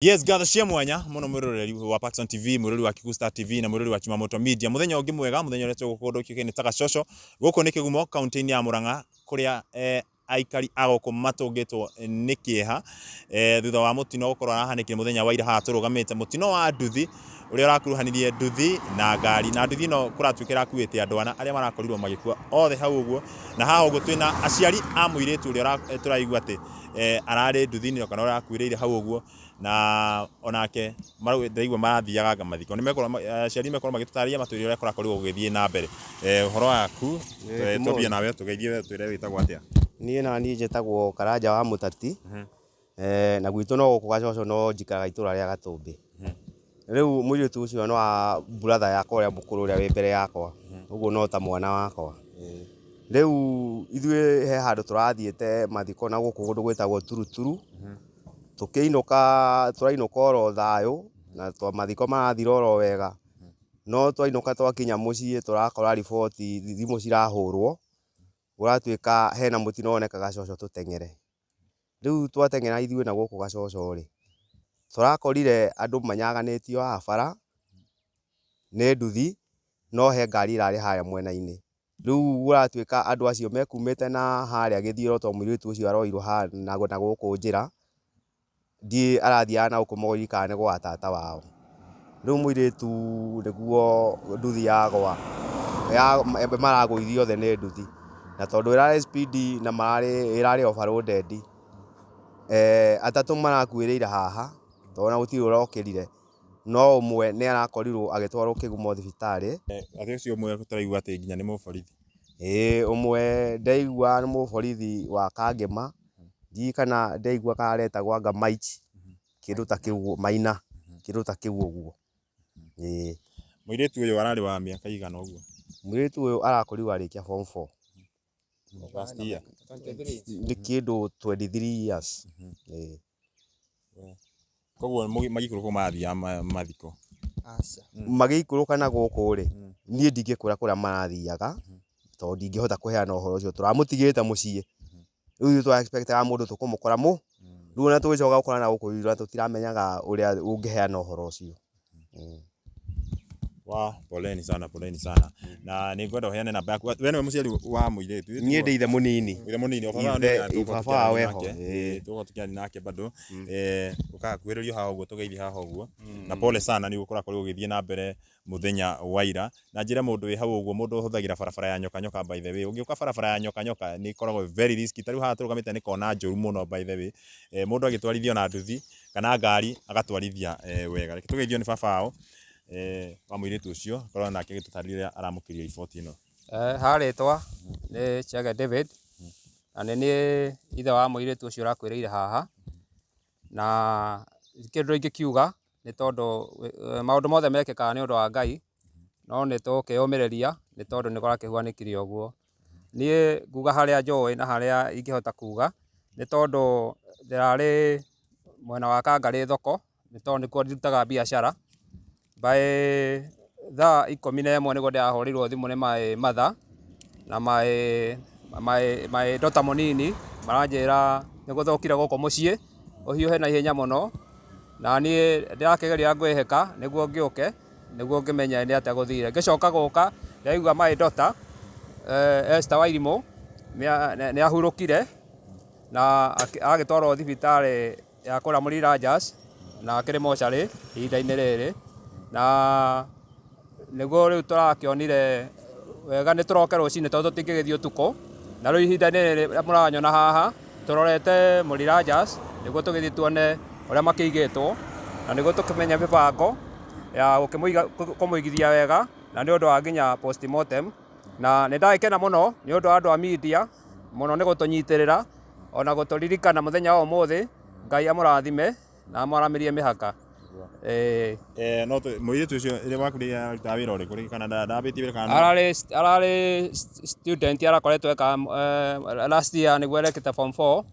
Yes, ngatho cia mwanya muno mwiroreri wa Paxson TV, mwiroreri wa Kikuyu Star TV na mwiroreri wa Chumamoto Media. Muthenya ungi mwega, muthenya uria tũgũkorwo kĩũkaine ta Gacoco. Gũkũ nĩ Kĩgumo, kaunti-inĩ ya Murang'a, kũrĩa aikari a gũkũ matũngĩtwo nĩ kĩeha thutha wa mũtino gũkorwo arahanĩkire mũthenya wa ira haha tũrũgamĩte, mũtino wa nduthi ũrĩa ũrakuruhanirie nduthi na ngari, na nduthi ĩno kũratuĩka ĩrakuĩte andũ ana arĩa marakorirwo magĩkua othe hau ũguo. Na haha ũguo twĩna aciari a mũirĩtu ũrĩa tũraigua atĩ ararĩ nduthi-inĩ kana ũrakuĩrĩire hau ũguo, na onake ndĩraigua marathiaga anga mathiko. Nĩ mekorwo aciari mekorwo magĩtũtarĩria matwĩre ũrĩa kũrakorirwo gũgĩthiĩ na mbere. Ũhoro waku, twambie nawe, tũgeithie, twĩre wĩtagwo atĩa? Niĩ na niĩ njĩtagwo Karanja wa Mũtati, na gwitũ no gũkũ Gacoco, no njikaraga itũra rĩa Gatũmbĩ. Rĩu mũirĩtu ũcio no wa brother yakwa ũrĩa mũkũrũ, ũrĩa wĩ mbere yakwa ũguo, no ta mwana wakwa. Rĩu ithuĩ he handũ tũrathiĩte mathiko na gũkũ kũndũ gwĩtagwo Turuturu. Tũkĩinũka, tũrainũka oro thayũ na mathiko marathira oro wega, no twainũka, twakinya mũciĩ, tũrakora riboti, thimũ cirahũrwo, gũratuĩka hena mũtino woneka Gacoco, tũteng'ere. Rĩu twateng'era ithuĩ na gũkũ Gacoco rĩ, tũrakorire andũ manyaganĩtio haha bara nĩ nduthi, no he ngari ĩrarĩ harĩa mwena-inĩ. Rĩu gũratuĩka andũ acio mekumĩte na harĩa gĩthiĩro, tondũ mũirĩtu ũcio aroirwo haha na gũkũ njĩra ndiĩ arathiaga na gũkũ Mũgũri kana nĩ gwa tata wao. Rĩu mũirĩtu nĩguo nduthi yagwa, maragũithio othe nĩ nduthi, na tondũ ĩrarĩ speed na mararĩ ĩrarĩ overloaded, atatũ marakuĩrĩire haha, tondũ ona gũtirĩ ũrokĩrire, no ũmwe nĩ arakorirwo agĩtwarwo Kĩgumo thibitarĩ. Atĩ ũcio ũmwe tũraigua atĩ nginya nĩ mũborithi? Ĩĩ, ũmwe ndaigua nĩ mũborithi wa Kangema, ndiũĩ kana ndaigua kana aretagwo anga Mike, kĩndũ ta kĩu ũguo, Maina, kĩndũ ta kĩu ũguo, ĩĩ. Mũirĩtu ũyũ ararĩ wa mĩaka igana ũguo? Mũirĩtu ũyũ arakorirwo arĩkia form 4. Last year. Nĩ kĩndũ 23 years, ĩĩ. Koguo magĩikũrũka marathiaga mathiko? Aca. Magĩikũrũka na gũkũ rĩ, niĩ ndingĩkwĩra kũrĩa marathiaga, tondũ ndingĩhota kũheana ũhoro ũcio. Tũramũtigĩte mũciĩ, rĩu ithuĩ twa expectaga mũndũ tũkũmũkora mũ rĩu ona tũgĩcoka gũkora na gũkũ ira, tũtiramenyaga ũrĩa ũngĩheana ũhoro ũcio. Wa poleni sana, poleni sana. Na nĩ ngwenda ũheane namba yaku. We nĩwe mũciari wa mũirĩtu? Niĩ ndĩ ithe mũnini. Ithe mũnini, o baba. Baba wao eho, ĩĩ. Tũgũkorwo tũkĩaria nake bado. Ũgakuhĩrĩrio haha ũguo, tũgeithie haha ũguo. Na pole sana nĩ ũkũrakorirwo ũgĩthiĩ na mbere mũthenya wa ira. Na njĩre mũndũ wĩ hau ũguo, mũndũ ũhũthagĩra barabara ya Nyoka Nyoka, by the way, ũngĩũka barabara ya Nyoka Nyoka nĩ ĩkoragwo very risky. Ta rĩu haha tũrũgamĩte nĩ kona njũru mũno, by the way. Mũndũ agĩtwarithia ona nduthi kana ngari agatwarithia wega. Reke tũgeithio nĩ baba wao, wa mũirĩtu ũcio, akorwo nake agĩtũtarĩria ũrĩa aramũkĩria riboti ĩno. Ha rĩtwa nĩ Chege David, na nĩ niĩ ithe wa mũirĩtu ũcio ũrakuĩrĩire haha. Na kĩndũ ingĩkiuga nĩ tondũ maũndũ mothe mekĩkaga nĩ ũndũ wa Ngai, no nĩ tũkĩũmĩrĩria nĩ tondũ nĩ kũrakĩhuanĩkire ũguo. Niĩ nguga harĩa njũĩ na harĩa ingĩhota kuga nĩ tondũ ndĩrarĩ mwena wa Kangarĩ thoko, nĩ tondũ nĩkuo ndutaga biacara. By thaa 11 nĩguo ndĩrahũrĩirwo thimũ nĩ my mother na my daughter mũnini, maranjĩra nĩ gũthũkire gũkũ mũciĩ, ũhiũhe na ihenya mũno. Na niĩ ndĩrakĩgeria ngwĩhĩka nĩguo ngĩũke, nĩguo ngĩmenye nĩ atĩa gũthire. Ngĩcoka gũka, ndaigua my daughter Esther Wairimũ nĩ ahurũkire na agĩtwarwo thibitarĩ ya kũrĩa Mũriri Rangers, na akĩrĩ mocarĩ ihinda-inĩ rĩrĩ. Na nĩguo rĩu tũrakĩonire wega nĩ tũroke rũcinĩ, tondũ tũtingĩgĩthiĩ ũtukũ. Na rĩu ihinda-inĩ rĩrĩ mũranyona haha tũrorete Mũriri Rangers nĩguo tũgĩthiĩ tuone ũrĩa makĩigĩtwo, na nĩguo tũkĩmenye mĩbango ya kũmũigithia wega, na nĩ ũndũ wa nginya postmortem. Na nĩ ndagĩkena mũno nĩ ũndũ wa andũ a media mũno nĩ gũtũnyitĩrĩra ona gũtũririkana mũthenya wa ũmũthĩ. Ngai amũrathime na amwaramĩrie mĩhaka. No mũirĩtu ũcio ĩrĩa waku rĩrĩa arutaga wĩra ũrĩkũ rĩngĩ, kana ndambĩtie wĩra kana? Ararĩ student, arakoretwo eka last year nĩguo arekĩte form 4,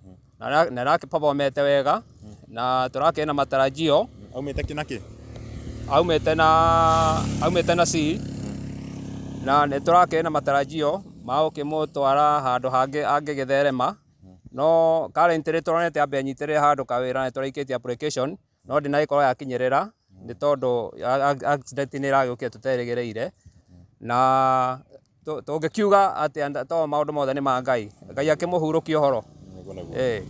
na arakĩperformete wega na tũrakĩrĩ na matarajio. Aumĩte kĩ na kĩ? Aumĩte na C, na nĩ tũrakĩrĩ na matarajio ma gũkĩmũtwara handũ hangĩ angĩgĩtherema, no currently tũronete ambe anyitĩrĩre handũ kawĩra, nĩ tũraikĩtie application. No ndĩnagĩkorwo yakinyĩrĩra nĩ tondũ accident nĩ ĩragĩũkire tũterĩgĩrĩire. Na tũngĩkiuga atĩ to maũndũ mothe nĩ ma Ngai. Ngai akĩmũhurũkia ũhoro. Ĩĩ.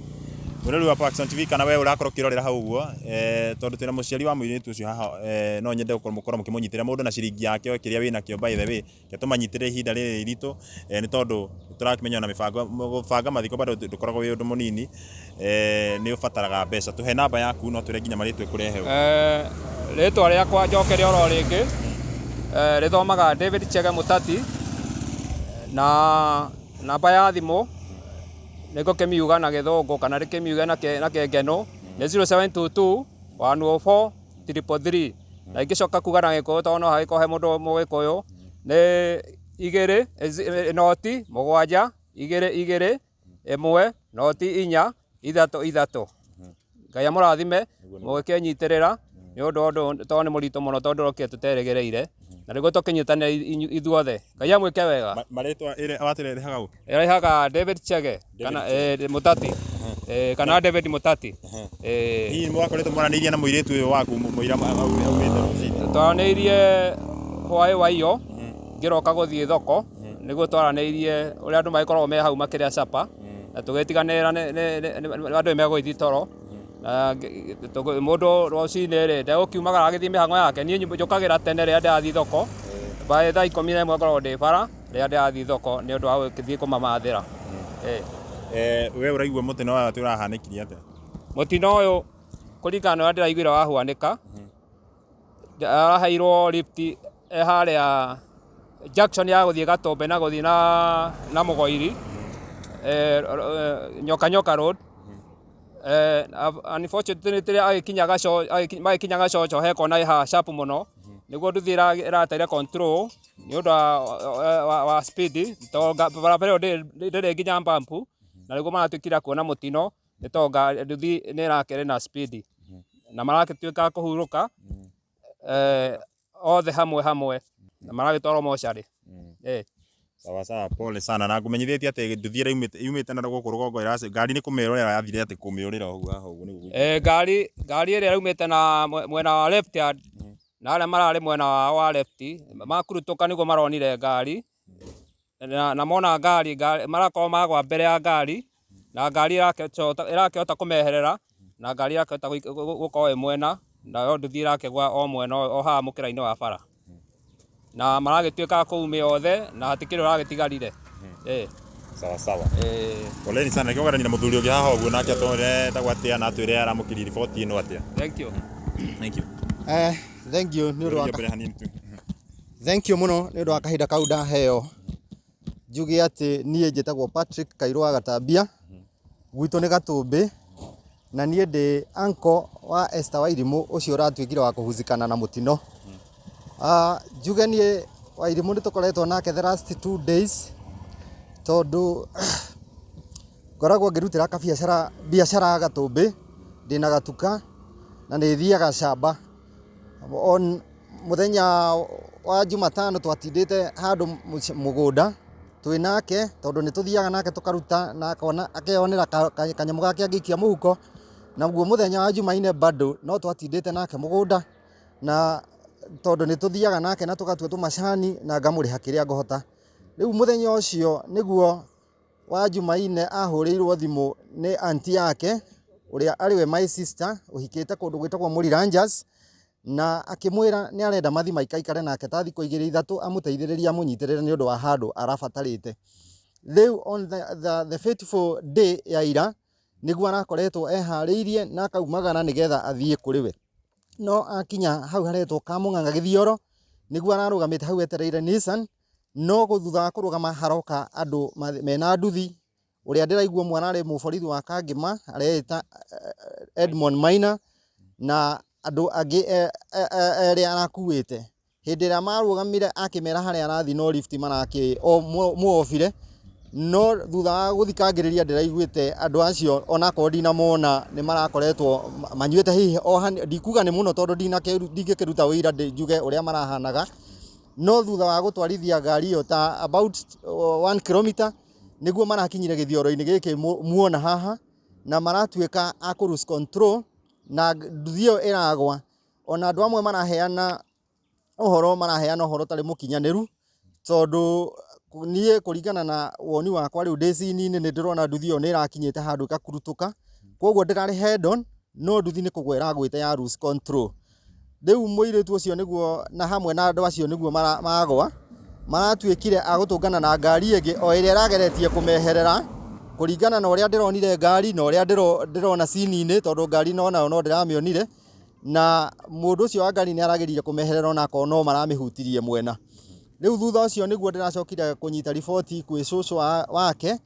Mwĩrori wa Paxson TV, kana we ũrakorwo ũkĩrorera hau ũguo, tondũ twĩna mũciari wa mũirĩtu ũcio haha, no nyende gũkorwo mũkĩmũnyitĩrĩra mũndũ na ciringi yake o kĩrĩa wĩnakĩo. By the way, reke tũmanyitĩrĩre ihinda rĩrĩ iritũ, nĩ tondũ nĩtũrakĩmenya ona mĩbango gũbanga mathiko bado ndũkoragwo wĩ ũndũ mũnini, nĩ ũbataraga mbeca. Tũhe namba yaku, no twĩre nginya marĩtwa ĩkũrehe. Rĩtwa rĩakwa njokere oro rĩngĩ, rĩthomaga David Chege Mũtati, na namba ya thimũ nĩngũkĩmiuga na gĩthũngũ kana ndĩkĩmiuge na kĩngeno nĩ 0722 104 333. Na ingĩcoka kuga na gĩkũyũ, tondũ no hagĩkorwo he mũndũ mũgĩkũyũ, nĩ 2 0 7 2 2 1 0 4 3 3. Ngai amũrathime mũgĩkĩnyitĩrĩra nĩ ũndũ ũndũ tondũ nĩ mũritũ mũno, tondũ ũrokire tũterĩgĩrĩire, na nĩguo tũkĩnyitanĩra ithuothe. Ngai amwĩke wega. Marĩtwa ĩrĩa watĩrehaga ũ? Ĩrehaga David Chege kana Mũtati, kana David Mũtati. Hihi mwakoretwo mwaranĩirie na mũirĩtu ũyũ waku mũira aumĩte rũcinĩ? Twaranĩirie hwaĩ wa iyo ngĩroka gũthiĩ thoko, nĩguo twaranĩirie ũrĩa andũ magĩkoragwo me hau makĩrĩa capa, na tũgĩtiganĩra andũ nĩ megũgĩthiĩ toro. Na mũndũ rũcinĩ rĩ ndegũkiumagara agĩthiĩ mĩhang'o yake. Niĩ njũkagĩra tene rĩrĩa ndĩrathiĩ thoko, by thaa 11 ngoragwo ndĩ bara rĩrĩa ndĩrathiĩ thoko nĩ ũndũ wa gũgĩthiĩ kũmamathĩra. We ũraigua mũtino ũyũ atĩ ũrahanĩkirie atĩa? Mũtino ũyũ kũringana na ũrĩa ndĩraiguire wahuanĩka, araheirwo lift e harĩa junction ya gũthiĩ Gatũmbe na gũthiĩ na Mũgoiri, Nyoka Nyoka Road. Unfortunately agĩkinya magĩkinya Gacoco he kona ĩ haha sharp mũno, nĩguo nduthi ĩrateire control nĩ ũndũ wa speed, tondũ barabara ĩyo ndĩrĩ nginya bump, na nĩguo maratuĩkire a kuona mũtino nĩ tondũ nduthi nĩ ĩrakĩrĩ na speed, na maragĩtuĩka a kũhurũka othe hamwe hamwe, na maragĩtwarwo mocarĩ. Sawa sawa, pole sana. Na ngũmenyithĩtie atĩ nduthi ĩrĩa yumĩte na gũkũ rũgongo ngari nĩ kũmĩũrĩra yathire, atĩ kũmĩũrĩra ũguo haha ũguo nĩguo. Ngari ĩrĩa yaumĩte na mwena wa left hand, na arĩa mararĩ mwena wao wa left makurutũka nĩguo maronire ngari, na mona ngari marakorwo magwa mbere ya ngari, na ngari ĩrakĩhota kũmeherera, na ngari ĩrakĩhota gũkorwo ĩ mwena, nayo nduthi ĩrakĩgwa o mwena o haha mũkĩra-inĩ wa bara, na maragĩtuĩka a kũumia othe na hatikĩrĩ ũragĩtigarire. Sawa sawa. Poleni sana. Nĩkĩo na mũthuri ũngĩ haha ũguo, nake atwĩre etagwo atĩa na atwĩre aramũkĩria riboti ĩno atĩa. Thank you. Thank you. Thank you nĩ ũndũ wa mbere hanini tu. Thank you mũno nĩ ũndũ wa kahinda kau ndaheo. Njuge atĩ niĩ njĩtagwo Patrick Kairũ wa Gatambia, gwitũ nĩ Gatũmbĩ, na niĩ ndĩ uncle wa Esther Wairimũ ũcio ũratuĩkire wa kũhuzikana na mũtino. Njuge niĩ Wairimũ nĩ tũkoretwo nake the last 2 days, tondũ ngoragwo ngĩrutĩra kabiacara biacara Gatũmbĩ, ndĩna gatuka na nĩ thiaga camba. On mũthenya wa Jumatano twatindĩte handũ mũgũnda twĩ nake, tondũ nĩ tũthiaga nake tũkaruta na akona akeyonera kanyamũ gake angĩikia mũhuko. Naguo mũthenya wa Jumanne bado no twatindĩte nake mũgũnda, na tondũ nĩ tũthiaga nake na tũgatua tũmacani na ngamũrĩha kĩrĩa ngũhota. Rĩu mũthenya ũcio nĩguo wa Jumanne ahũrĩirwo thimũ nĩ auntie yake ũrĩa arĩ we my sister ũhikĩte kũndũ gwĩtagwo Mũriranjas, na akĩmwĩra nĩ arenda mathi maikaikare nake ta thikũ 2 3 amũteithĩrĩrie amũnyitĩrĩre nĩ ũndũ wa handũ arabatarĩte. Rĩu on the fateful day ya ira nĩguo arakoretwo eharĩirie na akaumagara nĩgetha athiĩ kũrĩ we. No akinya hau haretwo Kamũng'ang'a Gĩthioro nĩguo ararũgamĩte hau etereire Nissan, no thutha wa kũrũgama haroka andũ mena nduthi. Ũrĩa ndĩraigua mwana arĩ mũborithi wa Kangĩma areĩta Edmond Maina na andũ angĩ erĩ arakuĩte. Hĩndĩ ĩrĩa marũgamire akĩmera harĩa arathiĩ no lift marakĩ o muobire, no thutha wa gũthikangĩrĩria ndĩraiguĩte andũ acio onakorwo ndinamona nĩ marakoretwo manyuĩte hihi o ndikuga nĩ mũno tondũ ndingĩkĩruta ũira njuge ũrĩa marahanaga, no thutha wa gũtwarithia ngari ĩyo ta about 1 kilometer nĩguo marakinyire gĩthioro-inĩ gĩkĩ muona haha, na maratuĩka a kũ lose control Na nduthi ĩyo ĩragwa, ona andũ amwe maraheana ũhoro ũtarĩ mũkinyanĩru, tondũ niĩ kũringana na woni wakwa rĩu ndĩ scene-inĩ nĩ ndĩrona nduthi ĩyo nĩ ĩrakinyĩte handũ ĩgakurutũka, koguo ndĩrarĩ head on, no nduthi nĩ kũgwa ĩragwĩte ya lose control. Rĩu mũirĩtu ũcio nĩguo na hamwe na andũ acio nĩguo magwa, maratuĩkire a gũtũngana na ngari ĩngĩ o ĩrĩa ĩrageretie kũmeherera, kũringana na ũrĩa ndĩronire ngari na ũrĩa ndĩrona scene-inĩ, tondũ ngari nayo no ndĩramĩonire, na mũndũ ũcio wa ngari nĩ arageririe kũmeherera onakorwo no maramĩhutirie mwena. Rĩu thutha ũcio nĩguo ndĩracokire kũnyita riboti kwĩ cũcũ wake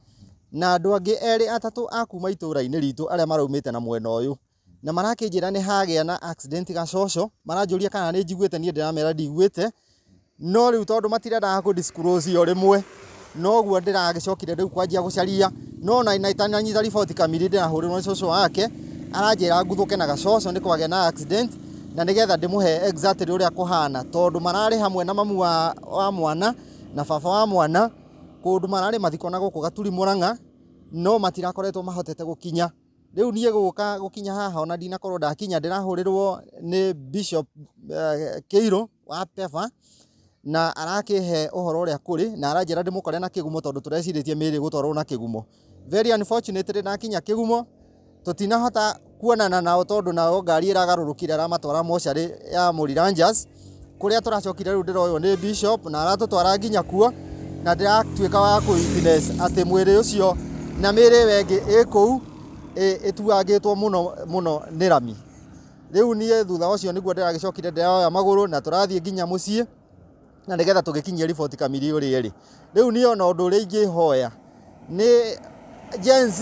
na andũ angĩ erĩ atatũ a kuma itũra-inĩ ritũ arĩa maraumĩte na mwena ũyũ, na marakĩnjĩra nĩ hagĩa na accident Gacoco, maranjũria kana nĩ njiguĩte, niĩ ndĩramera ndiguĩte, no rĩu tondũ matirendaga kũ disclose o rĩmwe, noguo ndĩragĩcokire rĩu kwanjia gũcaria, no na itananyita riboti kamiri ndĩrahũrĩrwo nĩ cũcũ wake, aranjĩra nguthũke na Gacoco nĩ kwagĩa na accident, na nĩgetha ndĩmũhe exactly ũrĩa kũhana, tondũ mararĩ hamwe na mamu wa mwana na baba wa mwana kũndũ mararĩ mathiko na gũkũ Gaturi Mũrang'a, no matirakoretwo mahotete gũkinya. Rĩu niĩ gũka gũkinya haha ona ndinakorwo ndakinya, ndĩrahũrĩrwo nĩ Bishop Kĩirũ wa Pefa, na arakĩhe ũhoro ũrĩa kũrĩ, na aranjĩra ndĩmũkore na Kĩgumo tondũ tũrecirĩtie mĩĩrĩ gũtwarwo na Kĩgumo. Very unfortunately ndakinya Kĩgumo tũtinahota kuonana nao tondũ nao ngari ĩragarũrũkire ĩramatwara mocarĩ ya Mũriranjas, kũrĩa tũracokire rĩu ndĩroywo nĩ Bishop na aratũtwara nginya kuo, na ndĩratuĩka wa kũ witness atĩ mwĩrĩ ũcio na mĩĩrĩ ĩyo ĩngĩ ĩ kũu ĩtuangĩtwo mũno mũno nĩ rami. Rĩu niĩ thutha ũcio nĩguo ndĩragĩcokire ndĩroya magũrũ na tũrathiĩ nginya mũciĩ, na nĩgetha tũgĩkinyie riboti kamiri ũrĩa ĩrĩ. Rĩu niĩ ona ũndũ ũrĩa ingĩhoya nĩ Gen Z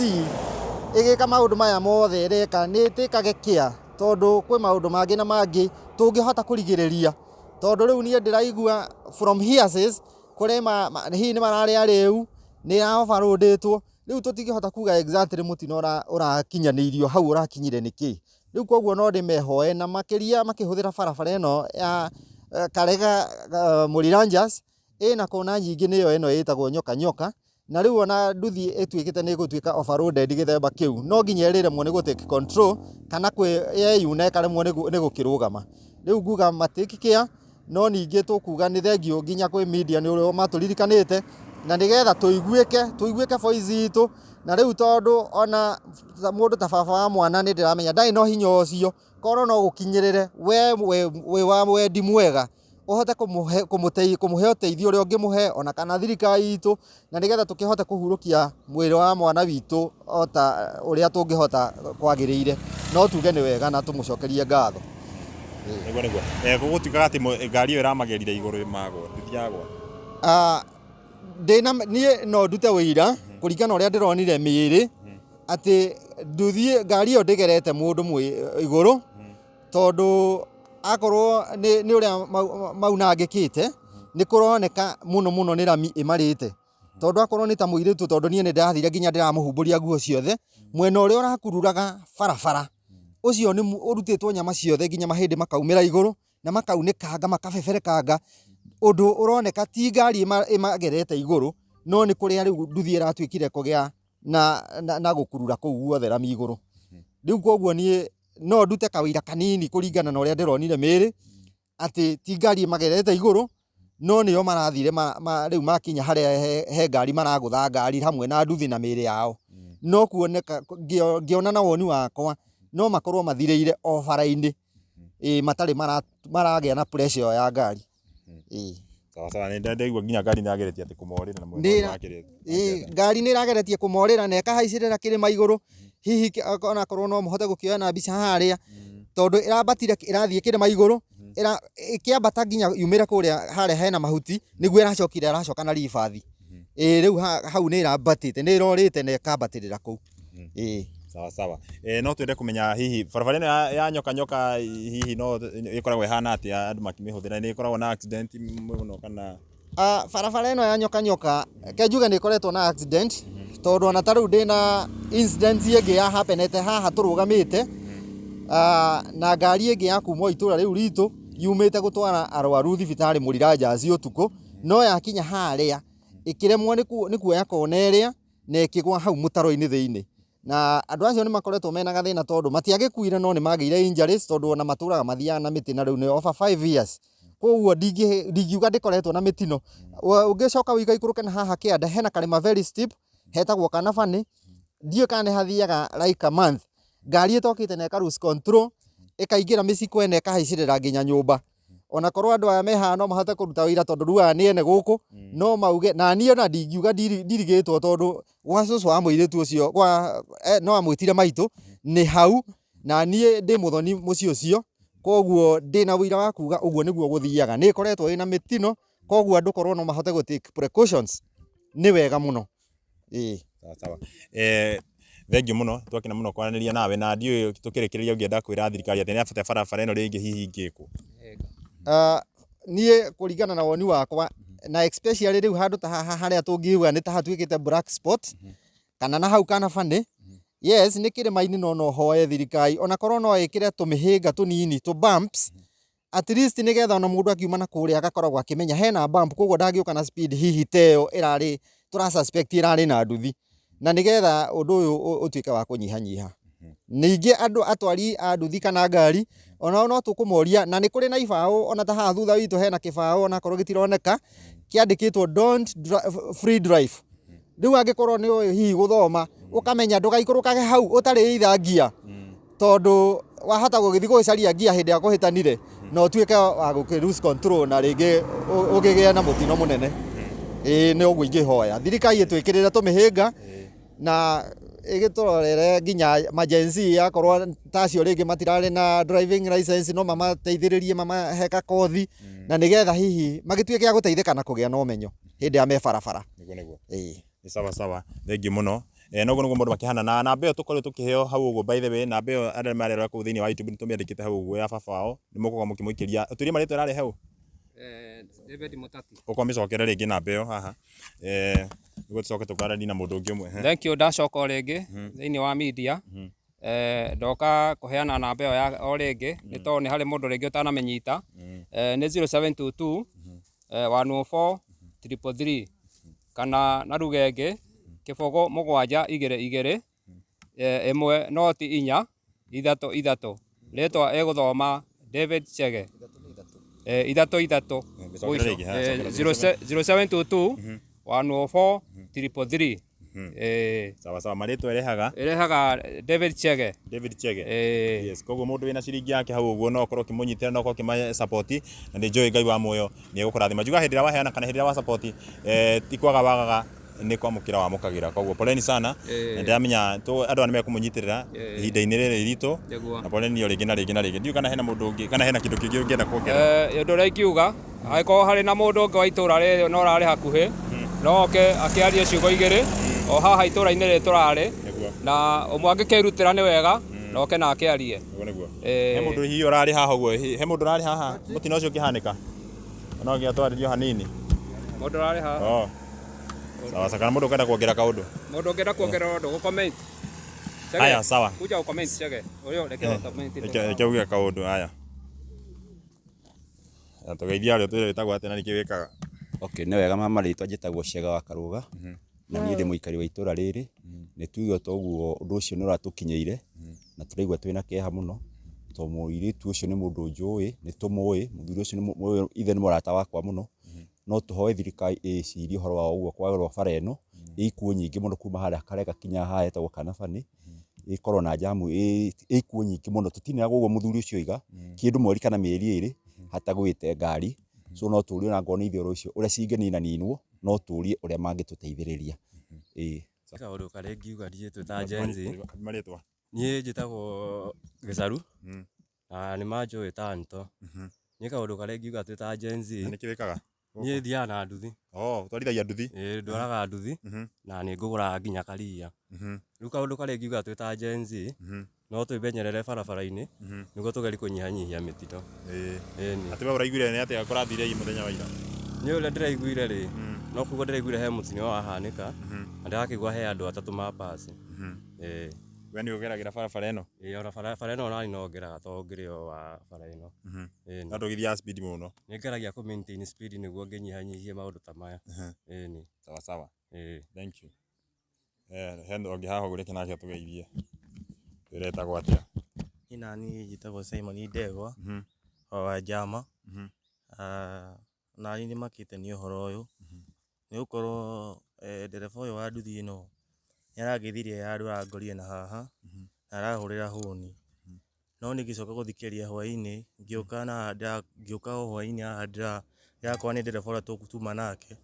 ĩgĩka maũndũ maya mothe ĩreka nĩ ĩtĩkage kĩa, tondũ kwĩ maũndũ mangĩ na mangĩ tũngĩhota kũrigĩrĩria, tondũ rĩu niĩ ndĩraigua from hearsays kũrĩ hihi nĩ mararĩ arĩu, nĩ overloadĩtwo, rĩu tũtingĩhota kuga exactly mũtino ũrakinyanĩirio hau ũrakinyire nĩkĩ. Rĩu koguo no ndĩmehoe na makĩria makĩhũthĩra barabara ĩno ya Karega Mũriranjas, ĩna kona nyingĩ nĩyo ĩno ĩtagwo nyoka nyoka, na rĩu ona nduthi ĩtuĩkĩte nĩ ĩgũtuĩka overloaded gĩthemba kĩu, no nginya ĩrĩremwo nĩ gũ take control kana yeyuna ĩkaremwo nĩ gũkĩrũgama. Rĩu nguga ma take care, no ningĩ tũkuga nĩ thengiũ nginya kwĩ media nĩ ũrĩa matũririkanĩte, na nĩgetha tũiguĩke voice itũ. Na rĩu tondũ ona mũndũ ta baba wa mwana nĩ ndĩramenya ndarĩ na ũhinya ũcio, korwo no gũkinyĩrĩre we wĩ wa wendi mwega ũhote kũmũhe ũteithio ũrĩa ũngĩmũhe ona kana thirikari itũ, na nĩgetha tũkĩhote kũhurũkia mwĩrĩ wa mwana witũ o ta ũrĩa tũngĩhota kwagĩrĩire. No tuge nĩ wega na tũmũcokerie ngatho. Nĩguo nĩguo. Gũgũtuĩkaga atĩ ngari ĩyo ĩramagerire igũrũ magwa, nduthi yagwa. Ndĩna niĩ no ndute ũira kũringana ũrĩa ndĩronire mĩĩrĩ atĩ nduthi ngari ĩyo ndĩgerete mũndũ igũrũ, tondũ akorwo nĩ ũrĩa maunangĩkĩte nĩ kũroneka mũno mũno nĩ rami ĩmarĩte, tondũ akorwo nĩ ta mũirĩtu, tondũ niĩ nĩ ndĩrathire nginya ndĩramũhumbũria nguo ciothe, mwena ũrĩa ũrakururaga barabara ũcio nĩ ũrutĩtwo nyama ciothe nginya mahĩndĩ makaumĩra igũrũ na makaunĩkanga makabeberekanga, ũndũ ũroneka ti ngari ĩmagerete igũrũ, no nĩ kũrĩa rĩu nduthi ĩratuĩkire kũgĩa na gũkurura kũu guothe rami igũrũ. Rĩu koguo niĩ no ndute kawĩra kanini kũringana na ũrĩa ndĩronire mĩĩrĩ atĩ ti ngari ĩmagerete igũrũ, no nĩo marathire rĩu makinya harĩa he ngari maragũtha ngari hamwe na nduthi na mĩĩrĩ yao. No kuoneka ngĩona na woni wakwa no makorwo mathirĩire o bara-inĩ, matarĩ maragĩa na pressure ĩyo ya ngari. Sawa sawa, nĩ ndaigua nginya ngari nĩ ĩrageretie atĩ kũmorĩra na mwena wa kĩrĩa. Ngari nĩ ĩrageretie kũmorĩra na ĩkahaicĩrĩra kĩrĩma igũrũ, hihi onakorwo no mũhote gũkĩoya na mbica harĩa, tondũ ĩrambatire ĩrathiĩ kĩrĩma igũrũ, ĩkĩambata nginya yumĩre kũrĩa harĩa hena mahuti, nĩguo ĩracokire ĩracoka na ribathi. Rĩu hau nĩ ĩrambatĩte, nĩ ĩrorĩte na ĩkambatĩrĩra kũu. Sawa sawa. No twende kũmenya hihi barabara ĩno ya nyoka nyoka hihi no ĩkoragwo ĩhana atĩa andũ makĩmĩhũthĩra, nĩ ĩkoragwo na accident mũno kana? Barabara ĩno ya nyoka nyoka ke njuge nĩ ĩkoretwo na accident, tondũ ona ta rĩu ndĩna incident ĩngĩ ya happenete haha tũrũgamĩte, na ngari ĩngĩ ya kuma itũra rĩu ritũ yumĩte gũtwara arwaru thibitarĩ Mũriranjas ũtukũ, no yakinya harĩa ĩkĩremwo nĩ kuoya kona ĩrĩa na ĩkĩgwa hau mũtaro-inĩ thĩinĩ. Na andũ acio nĩ makoretwo mena gathĩna tondũ matiagĩkuire no nĩ magĩire injuries, tondũ ona matũraga mathiaga na mĩtĩ na rĩu nĩ over 5 years. Koguo ndingiuga ndĩkoretwo na mĩtino. Ũngĩcoka ũikũrũke na haha kĩanda hena karĩma very steep hetagwo Kanabani, ndiũĩ kana nĩ hathiaga like a month, ngari ĩtokĩte na ĩka lose control, ĩkaingĩra mĩciko ĩno ĩkahaicĩrĩra nginya nyũmba. Ona korwo andũ aya me haha no mahote kũruta wĩira, tondũ rĩu aya nĩ ene gũkũ, no mauge na niĩ ona ndingiuga ndirigĩtwo, tondũ gwa cũcũ wa mũirĩtu ũcio gwa no amwĩtire maitũ nĩ hau, na niĩ ndĩ mũthoni mũciĩ ũcio, koguo ndĩna ũira wa kuga ũguo nĩguo gũthiaga. Nĩ ĩkoretwo ĩna mĩtino, koguo andũ korwo no mahote gũ take precautions nĩ wega mũno. Ĩĩ. Sawa sawa. Thengiũ mũno, twakena mũno kwaranĩria nawe, na ndiũĩ tũkĩrĩkĩrĩria ũngĩenda kwĩra thirikari atĩ nĩ abata barabara ĩno rĩngĩ hihi ingĩkwo. Niĩ kũringana na woni wakwa, na especially rĩu handũ ta haha harĩa tũngiuga nĩ ta hatuĩkĩte black spot, kana na hau Kanabani, yes, nĩ kĩrĩma-inĩ, no no hoe thirikari ona korwo no ĩkĩre tũmĩhĩnga tũnini, tũ bumps at least, nĩgetha ona mũndũ akiuma na kũrĩa agakoragwo akĩmenya hena bump, koguo ndangĩũka na speed hihi ta ĩyo ĩrarĩ tũra suspect ĩrarĩ na nduthi, na nĩgetha ũndũ ũyũ ũtuĩke wa kũnyihanyiha. Ningĩ andũ atwari a nduthi kana ngari onao no tũkũmoria, na nĩ kũrĩ na ibaũ, ona ta haha thutha witũ hena kĩbaũ onakorwo gĩtironeka, kĩandĩkĩtwo "Don't free drive". Rĩu angĩkorwo nĩ ũĩ hihi gũthoma, ũkamenya ndũgaikũrũkage hau ũtarĩ either ngia, tondũ wahota gũgĩthiĩ gũgĩcaria ngia hĩndĩ ĩrĩa kũhĩtanire na ũtuĩke wa gũkĩ lose control na rĩngĩ ũkĩgĩe na mũtino mũnene. Ĩĩ, nĩ ũguo ingĩhoya thirikari ĩtwĩkĩrĩre tũmĩhĩnga na ĩgĩtũrorere nginya ma Gen Z, akorwo ta acio rĩngĩ matirarĩ na driving license, no mamateithĩrĩrie, mamahe gakothi, na nĩgetha hihi magĩtuĩke a gũteithĩka na kũgĩa na ũmenyo hĩndĩ ĩrĩa me barabara. Nĩguo nĩguo. Ĩĩ. Nĩ sawa sawa, thengiũ mũno. Noguo nĩguo mũndũ makĩhana na namba ĩyo tũkoretwo tũkĩheo hau ũguo. By the way, namba ĩyo andũ arĩa marerora kũu thĩinĩ wa YouTube nĩ tũmĩandĩkĩte hau ũguo ya baba wao, nĩ mũgũka mũkĩmũikĩria. Tũrie marĩtwa ĩrarĩ hau. David Mutati. Ũkorwo mĩcokere rĩngĩ namba ĩyo haha, nĩguo tũcoke tũkaranie na mũndũ ũngĩ ũmwe. Thank you, ndacoka o rĩngĩ thĩinĩ wa media. Ndoka kũheana namba ĩyo ya o rĩngĩ, nĩ tondũ nĩ harĩ mũndũ rĩngĩ ũtanamĩnyita. Nĩ 0722 104 333, kana na ruga ĩngĩ 0 7 2 2 1 0 4 3 3. Rĩtwa ĩgũthoma David Chege. 3 3. Mĩcokere rĩngĩ, ha, cokera. 0722 104 333. Sawa sawa, marĩtwa ĩrehaga? Ĩrehaga David Chege. David Chege. Eh. Yes, koguo mũndũ wĩna ciringi yake hau ũguo no ũkorwo ũkĩmũnyitĩra, no ũkorwo ũkĩma support, na nĩ njũĩ Ngai wa muoyo nĩ egũkũrathima. Njugaga hĩndĩ ĩrĩa waheana kana hĩndĩ ĩrĩa wa support, ti kwaga wagaga, nĩ kwamũkĩra wamũkagĩra. Koguo poleni sana, na ndĩramenya andũ aya nĩ mekũmũnyitĩrĩra ihinda-inĩ rĩrĩ iritũ. Na poleni o rĩngĩ na rĩngĩ na rĩngĩ. Ndiũĩ kana hena mũndũ ũngĩ kana hena kĩndũ kĩngĩ ũngĩenda kuongerera. Ũndũ ũrĩa ingiuga, angĩkorwo harĩ na mũndũ ũngĩ wa itũra rĩrĩ no ũrarĩ hakuhĩ, no oke akĩarie ciugo igĩrĩ o haha itũra-inĩ rĩrĩ tũrarĩ, na ũmwe angĩkĩrutĩra nĩ wega na oke na akĩarie. Nĩguo nĩguo. He mũndũ hihi ũrarĩ haha ũguo, he mũndũ ũrarĩ haha mũtino ũcio ũkĩhanĩka, no ngĩatwarĩrio hanini. Mũndũ ũrarĩ haha. Oh. Sawa sawa, kana mũndũ ũkwenda kuongerera kaũndũ. Mũndũ ũngĩenda kuongerera ũndũ, gũ comment. Chege, Haya, sawa. Kuja u comment, Chege. Ũyũ reke u comment. Reke uge kaũndũ haya. Tũgeithia arĩa twĩre wĩtagwo atĩa na nĩkĩ wĩkaga. Okay, nĩ wega mama, rĩtwa njĩtagwo Cega wa Karũga, na niĩ ndĩ mũikari wa itũra rĩrĩ. Nĩ tuiga toguo ũndũ ũcio nĩ ũratũkinyĩire na tũraigua twĩna kĩeha mũno, tondũ mũirĩtu ũcio nĩ mũndũ njũĩ, nĩ tũmũĩ, mũthuri ũcio nĩ ithe nĩ mũrata wakwa mũno. No tũhoe thirikari ĩcirie ũhoro wa ũguo kwagĩrwo bara ĩno ĩ ikuũ nyingĩ mũno kuma harĩa Karega kinya haha hetagwo Kanabani, ĩkorwo na jamu ĩ ikuũ nyingĩ mũno. Tũtinĩraga ũguo mũthuri ũcio oiga kĩndũ mweri kana mĩeri 2 hatagwĩte ngari. So no tũrie ona ngorwo nĩ ithuĩ ũcio ũrĩa cingĩninaninwo, no tũrie ũrĩa mangĩtũteithĩrĩria, ĩĩ. Kaũndũ karĩa ingiuga niĩ twĩ ta Gen Z, Marĩtwa. Niĩ njĩtagwo Gĩcaru na nĩ manjũĩ ta Nto. Niĩ kaũndũ karĩa ingiuga twĩ ta Gen Z, Na nĩkĩ wĩkaga? Niĩ thiaga na nduthi. Oh, ũtwarithagia nduthi. Ĩĩ, ndwaraga nduthi na nĩ ngũgũraga nginya karia. Rĩu kaũndũ karĩa ingiuga twĩ ta Gen Z, no twĩmenyerere barabara-inĩ nĩguo tũgerie kũnyihanyihia mĩtino. Ĩni. Atĩ we ũraiguire nĩ atĩa kũrathire mũthenya wa ira? Niĩ ũrĩa ndĩraiguire rĩ, no kuga ndĩraiguire he mũtino wahanĩka na ndĩrakĩigua he andũ atatũ mapasi. Ĩĩ. We nĩ ũgeragĩra barabara ĩno? Ĩĩ, ona barabara ĩno onani no ngeraga tondũ ngĩrĩ o wa bara ĩno. Ĩni. Na ndũgĩthiaga speed mũno? Nĩ ngeragia kũ maintain speed nĩguo ngĩnyihanyihie maũndũ ta maya. Ĩni. Sawa sawa. Ĩĩ. Thank you. Hena ũngĩ haha ũguo reke nake atũgeithie. Twĩre etagwo atĩa? Niĩ naniĩ njĩtagwo Simon Ndegwa wa Njama. Naniĩ nĩmakĩte nĩ ũhoro ũyũ nĩ gũkorwo ndereba ũyũ wa nduthi ĩno nĩ arangĩthirie handũ arangorire na haha na arahũrĩra hũni. No niĩ ngĩcoka gũthikĩrĩria hwainĩ ngĩũka na ngĩũka o hwainĩ haha ndĩrakora nĩ ndereba ũrĩa tuma nake.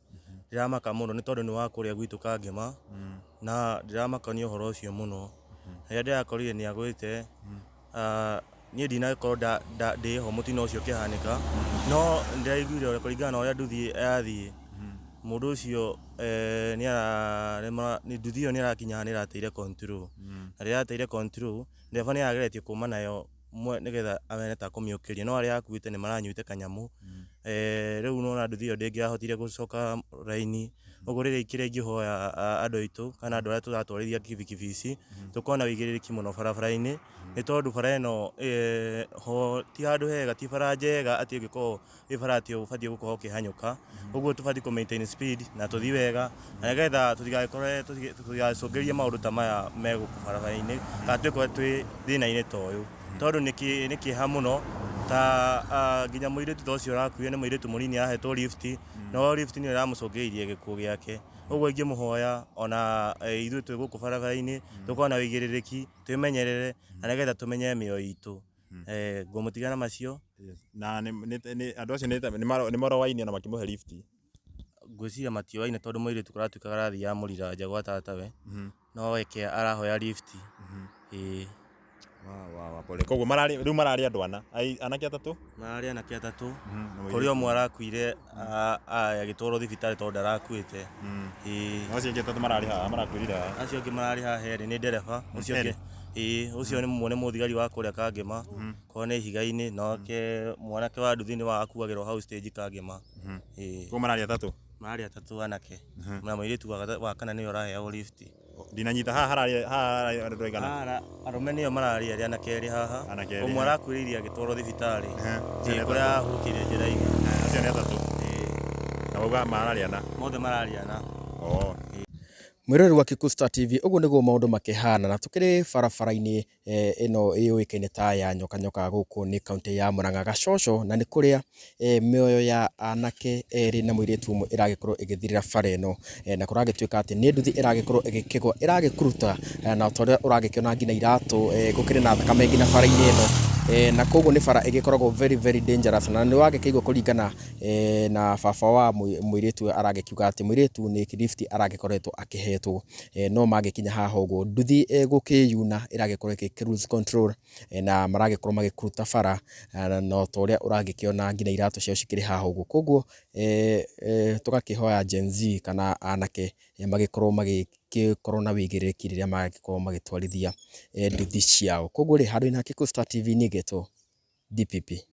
Ndĩramaka mũno nĩ tondũ nĩ wa kũrĩa gwitũ Kangema na ndĩramaka nĩ ũhoro ũcio mũno. Rĩrĩa ndĩrakorire nĩ agwĩte, niĩ ndinakorwo ndĩho mũtino ũcio ũkĩhanĩka, no nĩndĩraiguire kũringana na ũrĩa nduthi yathiĩ, mũndũ ũcio nduthi ĩyo nĩ ĩrakinya haha nĩ ĩrateire control, na rĩrĩa yateire control, ndereba nĩ arageretie kuma nayo nĩgetha ane ta kũmĩũkĩria, no arĩa akuĩte nĩ maranyuĩte kanyamũ. Rĩu nĩwona nduthi ĩyo ndĩngĩahotire gũcoka raini. Ũguo rĩrĩa kĩrĩa ingĩhoya andũ aitũ kana andũ arĩa tũratwarithia kibikibi ici, tũkorwo na ũigĩrĩrĩki mũno barabara-inĩ, nĩ tondũ bara ĩno ho ti handũ hega, ti bara njega atĩ ũngĩkorwo ĩ bara atĩ ũbatiĩ gũkorwo ũkĩhanyũka. Ũguo tũbatiĩ kũ maintain speed na tũthiĩ wega na nĩgetha tũtigagĩkore tũtigacũngĩrĩrie maũndũ ta maya me gũkũ barabara-inĩ kana twĩkore twĩ thĩna-inĩ ta ũyũ. Tondũ nĩ kĩeha mũno ta nginya mũirĩtu ta ũcio ũrakuire nĩ mũirĩtu mũnini arahetwo lift, no lift nĩyo ĩramũcũngĩrĩirie gĩkuũ gĩake. Ũguo ingĩmũhoya ona ithuĩ twĩ gũkũ barabara-inĩ tũkorwo na ũigĩrĩrĩki, twĩmenyerere na nĩgetha tũmenye mĩoyo itũ. Ngũmũtiga na macio. Na andũ acio nĩ maroaine na makĩmũhe lift? Ngwĩciria matioaine tondũ mũirĩtu kũratuĩka arathiaga mũrira nja gwa tatawe, no eke arahoya lift. Ĩĩ. Pole. Koguo mararĩ rĩu mararĩ andũ ana, anake atatũ. Mararĩ anake atatũ, kũrĩ ũmwe arakuire agĩtwarwo thibitarĩ tondũ ndarakuĩte. Ĩĩ. Na acio angĩ atatũ mararĩ haha marakuĩrire haha. Acio angĩ mararĩ haha erĩ nĩ ndereba ũcio ũngĩ, ĩĩ, ũcio nĩ nĩ mũthigari wa kũrĩa Kangema, korwo nĩ ihiga-inĩ, nake mwanake wa nduthi nĩ wa akuagĩrwo hau stage Kangema. Ĩĩ. Koguo mararĩ atatũ. Mararĩ atatũ anake na mũirĩtu wa kana nĩwe ũraheagwo lift. Ndinanyita haha hararĩ haha hararĩ andũ aigana? Haha arũme nĩo mararĩ erĩ, anake erĩ haha. Anake erĩ. Ũmwe arakuĩrĩire agĩtwarwo thibitarĩ. Acio nĩ Ĩĩ, kũrĩa arahurũkĩire njĩra-inĩ. Acio nĩ atatũ. Ĩĩ. Na wauga mararĩ ana. Mothe mararĩ ana. Oh. Mwĩroreri wa Kikuyu Star TV, ũguo nĩguo maũndũ makĩhana na tũkĩrĩ barabara-inĩ ĩno yũĩkaine ta ya nyoka nyoka gũkũ nĩ kaũntĩ ya Murang'a Gacoco, na nĩ kũrĩa mĩoyo ya anake erĩ na mũirĩtu ũmwe ĩragĩkorwo ĩgĩthirĩra bara ĩno, na kũragĩtuĩka atĩ nĩ nduthi ĩragĩkorwo ĩgĩkĩgwa ĩragĩkuruta, na ta ũrĩa ũragĩkĩona nginya iratũ, gũkĩrĩ na thakame nginya bara-inĩ ĩno, na koguo nĩ bara ĩgĩkoragwo very very dangerous, na nĩ wagĩkĩigua kũringana na baba wa mũirĩtu ũyũ aragĩkiuga atĩ mũirĩtu nĩ lift aragĩkoretwo akĩhetwo, no magĩkinya haha ũguo nduthi gũkĩyuna ĩragĩkorwo ĩgĩ lose control, na maragĩkorwo magĩkuruta bara, na ta ũrĩa ũragĩkĩona nginya iratũ ciao cikĩrĩ haha ũguo. Koguo tũgakĩhoya Gen Z kana anake magĩkorwo magĩkorwo na wĩigĩrĩrĩki rĩrĩa maragĩkorwo magĩtwarithia nduthi ciao. Koguo rĩ, handũ-inĩ ha Kikuyu Star TV niĩ ngetwo DPP.